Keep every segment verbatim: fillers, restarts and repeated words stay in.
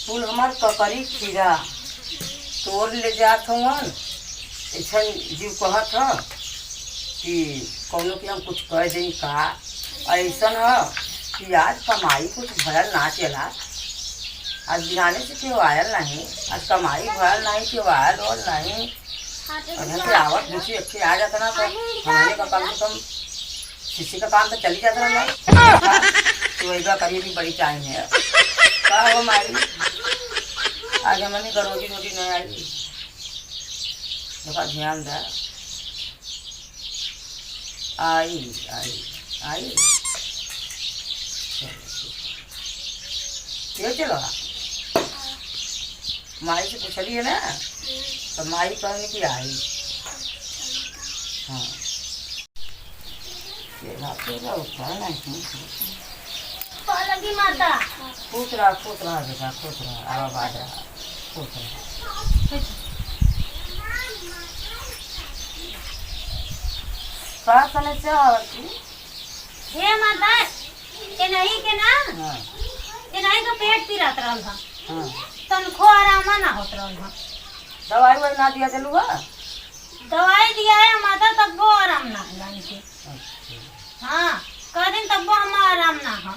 कुल हमार ककरी खीरा तोड़ ले जात हवन। ऐसन जीव कहत ह कि कौनो के हम कुछ कह देई का। ऐसन ह कि आज कमाई कुछ भयल ना चला। आज बिहाने से केहू आयल नहीं, आज कमाई भयल नहीं, केहू आयल और नहीं। और यहाँ पे आवत दूसरी अच्छी आ जाता ना, तो हमारे का कम से कम किसी का काम तो चली जाता ना। तो वही बात करिए कि बड़ी टाइम है। का हो मारी, आज हमने का रोजी रोटी नहीं आई। देखा, ध्यान दे। आई, आई, आई। चलो, ठीक है। ये चलो। माई से पूछली है ना, तो माई कहने की आई। हाँ। ये बात तो है, उठा नहीं। पहले भी माता। खुश रहा, खुश रहा बेटा, खुश रहा, आबाद रहा, खुश रहा। का समस्या है आपकी? हे माता, एनही के ना, हाँ। एनही के पेट पिरात रहल ह। हाँ। तनको आरामा ना होत रहल ह। दवाई ववाई ना दिया चलू ह? दवाई दिया है माता, तब्बो आराम ना होला इनके। अच्छा। हाँ, कह दिन तब्बो हम आराम ना हो।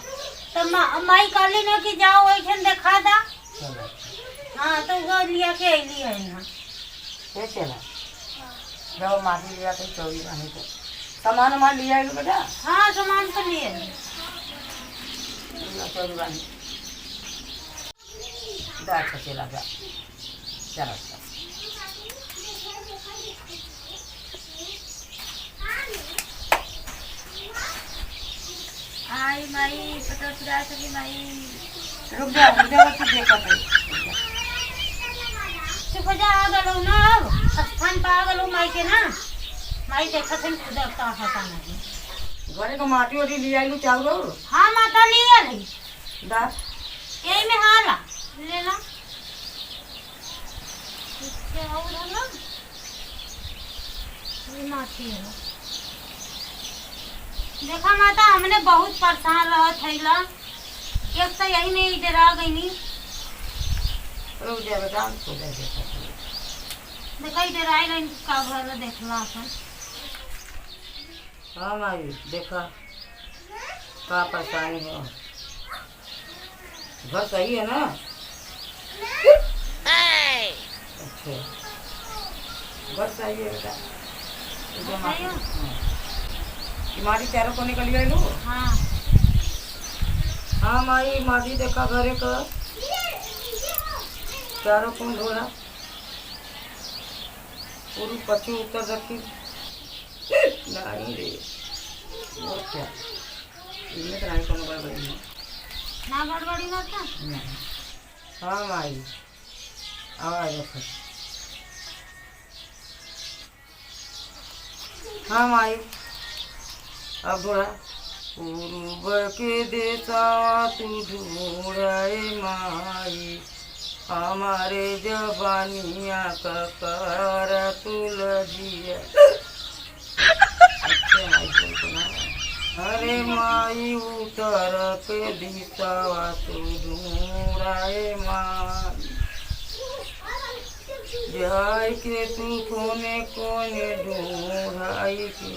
तब मा-, माई कहली ना कि जाओ वही ठन देखा दा। चलो। हाँ, तो वो लिया के अइली है यहाँ। ये चला। जाओ, माटी लिया के चौरी बनी के। सामान वामान लिया है बेटा? हाँ, सामान तो लिया है। लिया चौरी बनी। जा, अच्छा, चला जा। चला, चला। आई माई, पतोह चुरा सकी माई। रुक जा, रुक जा, बच्ची देखत है। चुप हो जा, आ गलो ना अब। स्थान पा गलो माई के ना। माई देखत है, खुद का हटा नहीं। घरे का माटी ओटी ले आइलू, चाउर और? हाँ माता, ले आइली। दा। यही में हाला, ले ला। इससे और है ना? ये माटी है। देखा माता, हमने बहुत परेशान रहत हईला। एक तो यही में ही डरा गईनी। रुक जा बेटा, हम खोले देखा। देखा, ही डराए गईनी, का भर देखला अपन। हाँ माई, देखा, का परेशानी है? घर सही है ना? अच्छा, घर सही है बेटा। ये जो माटी, हाँ। ये माटी चारों कोने का लिया लो। हाँ। हाँ माई, माटी देखा घरे का। चारों कोन ढोला। पूर्व, पश्चिम, उत्तर, दक्षिण। नहीं रे, और क्या? इनमें तो नहीं कोनो गड़बड़ी है। ना गड़बड़ी ना था? नहीं। हाँ माई, आवाज रखो। हाँ माई, अब ढोला। पूर्व के देशवा तू ढूंढे माई, हमारे जवानिया का कर तू लजिया। अच्छा, माई बोल तो ना। अरे माई, उत्तर के दिशवा तू ढूंढे माई, जाए के तू कोने कोने ढूंढाई के,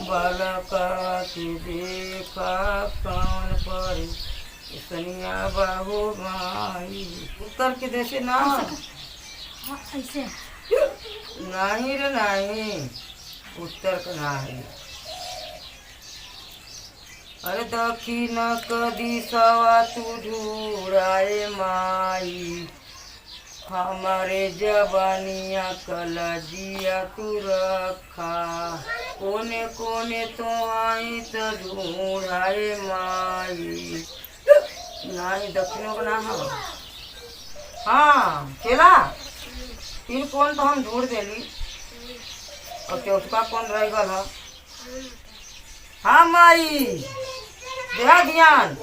बालका के देखा कौन परेशानिया बा हो माई। उत्तर के देशे ना। ऐसे कर। हाँ, ऐसे। नहीं रे नहीं, उत्तर के ना है। अरे दक्षिण क दिशवा तू ढूंढाए माई, हमारे जवानिया क लजिया तू रखा। कोने कोने तो आई त ढूंढाए माई। नहीं, दक्षिण क ना हो। हाँ, चला। तीन कोन तो हम ढूंढ देली। और चौथा कोन रह गल ह? हाँ माई, देहा ध्यान।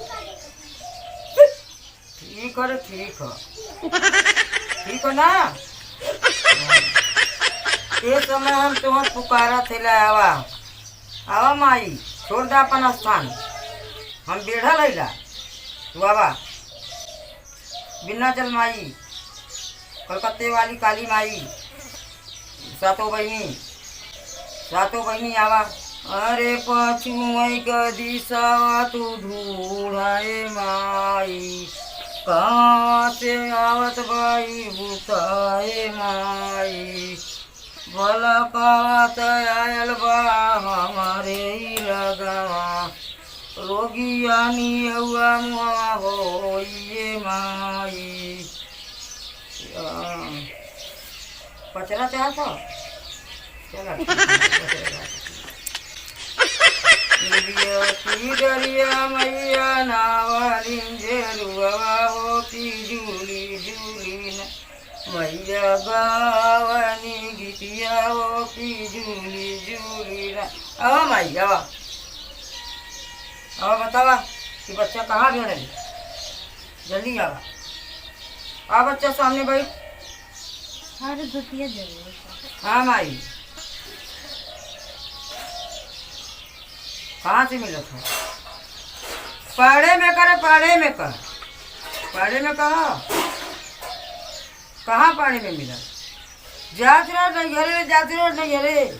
ठीक है रे, ठीक है। ठीक है ना? ये समय हम तुम्हें पुकारा थे, ले आवा। आवा माई, छोड़ दे अपन स्थान। हम बेढ़ल है ला। तू आवा। विंध्याचल माई, कलकत्ते वाली काली माई, सातों बहिनी, सातों बहिनी आवा। अरे पछुमई क दिशा तू ढूढ़ाए माई, कहाँ से आवत बाई बुताए माई। बलकवा त आयल बा हमरे ही लगवा, रोगिया नियौआ मुहवा होइए माई। आ, पचरा चाहत हो? चला, ठीक है, पचरा चाहत हो। दुनिया की डरिया मैया नावलिन जेरुआ हो की झूली झूली ना। मैया गावनी गीतिया हो की झूली झूली ना। आवा माई, आवा। आवा बतावा कि बच्चा कहाँ भेड़े? जल्दी आवा। आ बच्चा सामने बैठ। अरे धोतिया जरूर। हाँ माई। कहाँ से मिलत है? पाड़े में करे, पाड़े में कर। पाड़े में कहा? कहाँ पाड़े में मिला? जात रहो नैहरे, जात रहो नैहरे।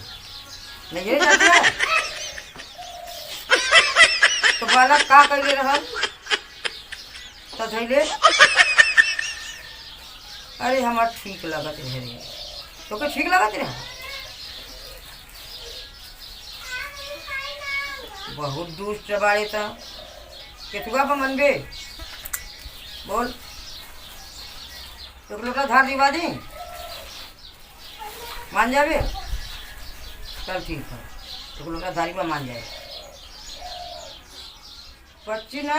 नैहरे जात रहो। तो बालक का कइले रहल? तो धइले। अरे हमार ठीक लागत रहे रे। तोके ठीक लागत रहे? बहुत दुष्ट बाड़े त। केथुआ पर मनबे? बोल। एक लोटा धार दिवा दी? मान जाबे? चल ठीक है। एक लोटा धारी पर मान जाए। बच्ची ना।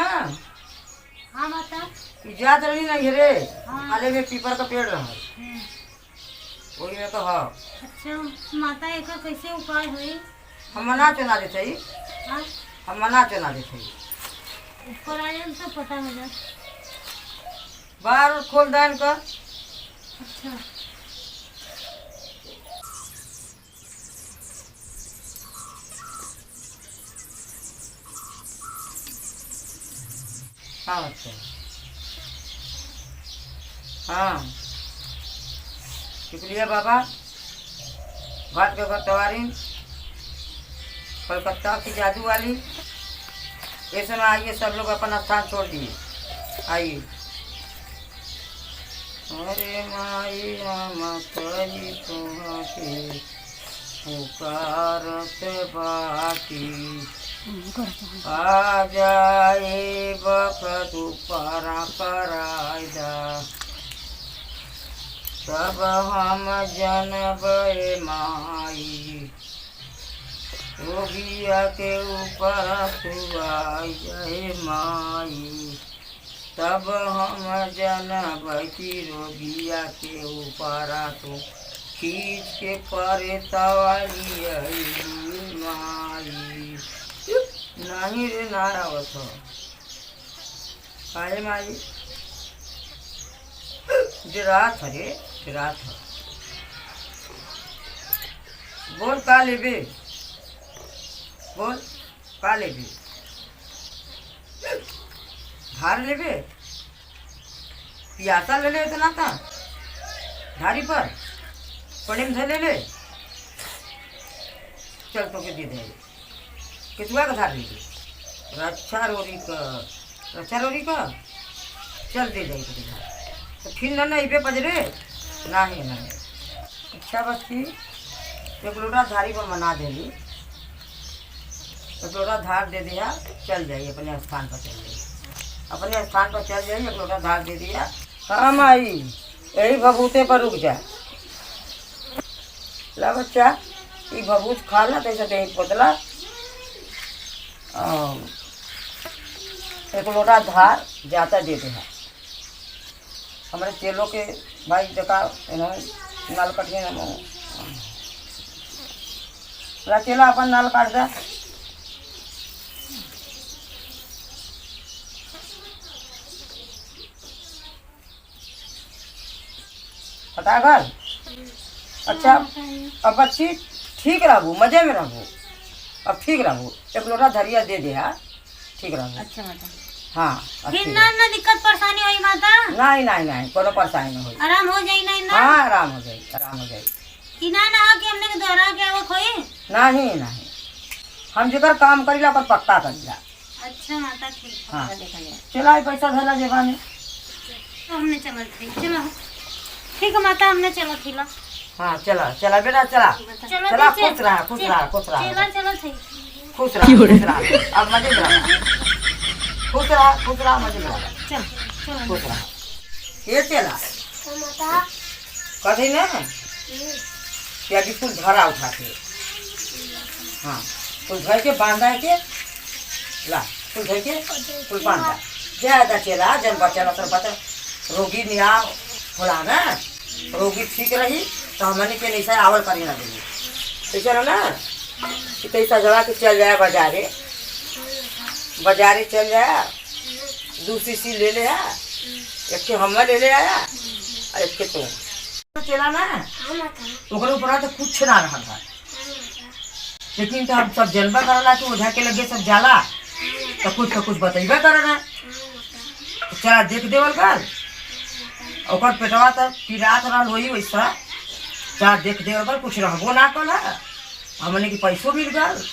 हाँ माता। ई जात रहनी ना घेरे। हाँ। काले में पीपर का पेड़ रहा। हम्म। वही में तो हाँ। अच्छा माता, एकर कैसे उपाय होई? हम मना चुना देते ही। हाँ? हम मना चुना देते ही। ऊपर आ जाए तो पता हो जाए। बाहर खोल दान कर। अच्छा। हाँ, अच्छा। हाँ। शुक्रिया बाबा। घाट के घटवारिन, कलकत्ता की जादू वाली, ये समय आइए, सब लोग अपन स्थान छोड़ दिए, आइए। अरे माई, हम करी तुहके पुकारत बाटी, आ जाए बखत उपरा कराई दा, तब हम जनबै माई। रोगिया के ऊपर तू आई जाए माई, तब हम जनबै कि रोगिया के ऊपर तू खींच के परे तवाली अइली माई। नहीं रे, ना आवत हो। काहे माई? डेरात ह रे, डेरात ह। बोल का लेबे? बोल का लेबे? धार लेबे? पियासा ले ले इतना का? धारी पर? पड़े में धर ले ले। चल तोके दे दे। केचुआ का धार लेबे? रक्षा रोरी का, रक्षा रोरी का? चल दे जाई तोके धार। तो फिर ना, ना, इबे पजरे? नाही, नाही। अच्छा बच्ची, एक लोटा धारी पर मना देली। एक लोटा धार दे दिया, चल जाई, अपने स्थान पर चल जाई। अपने स्थान पर चल जाई, एक लोटा धार दे दिया। हाँ माई, यही भभूते पर रुक जा। ला बच्चा, ई भभूत खा ला, तैसे देह पोतला। अम, एक लोटा धार जाता दे दे। हमरे चेलो के भाई देखा, इन्होंने नल कटिए ना। ला चेला अपन नल काट दे। फटाफट। अच्छा, हाँ, बताइए। अब बच्ची ठीक रहबू, मजे में रहबू, अब ठीक रहबू। एक लोटा धरिया दे दे, हाँ, ठीक रहबू। अच्छा माता। हाँ, अब फिर ठीक ना, रहबू। ना दिक्कत परेशानी होई माता। नहीं, नहीं, नहीं, कोनो परेशानी न होई। आराम हो जाई नहीं ना? हाँ, आराम हो जाई, आराम हो जाई। ई ना ना हो कि हमने के दोहरा के आवक होई? नहीं, नहीं, हम जेकर काम करीला ओकर पक्का करीला। अच्छा माता, ठीक है। हाँ। चला, ई पैसा धरा जेबा में। तो हमने चलत है, चलो। ठीक है माता, हमने चलत हिला। हाँ, चला, चला बेटा, चला। चलो, चला, चल, खुश रहा, खुश चल, रहा, खुश रहा। चला, चलत है। खुश रहा, खुश रहा। अब मजे में रहा। खुश रहा, खुश रहा, मजे में रहा। चल, चलो। खुश रहा। ये चला। तो माता। कथी ना? हम्म। कि अभी कुल धरा उठा के। हाँ, कुल धर के बांधा के। ला, कुल धर के, कुल बांधा। ज्यादा चला, जन बचल असल बचल। रोगी निराव होला ना। रोगी ठीक रही, तो हमनी के नैसा आवल करी ना देगी। तो चला ना, कि तैसा जवा के चल जाए बाजारे। बाजारे चल जाए, दू शीशी ले ले आ, एक ठे हमें ले ले आया, और एक ठे तू। तो चला ना, हाँ माता। ओकरे ऊपर तो कुछ ना रहल है। हाँ माता। लेकिन तो हम सब जनबा करला कि ओझा के लगे सब जाला, हाँ माता। तो कुछ तो कुछ बतैबे करे ना। हाँ माता। तो चला देख देवल कर, ओकर पेटवा तो पिरात रहल होई वैसा, चला देख देवल कर, कुछ रहबो ना कल है। हमने के पैसो मिल गल,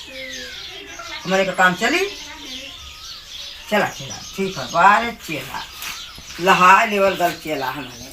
हमने के काम चली। चला, चला, ठीक है, बारे चेला, लहाय लेवल गल चेला हमने।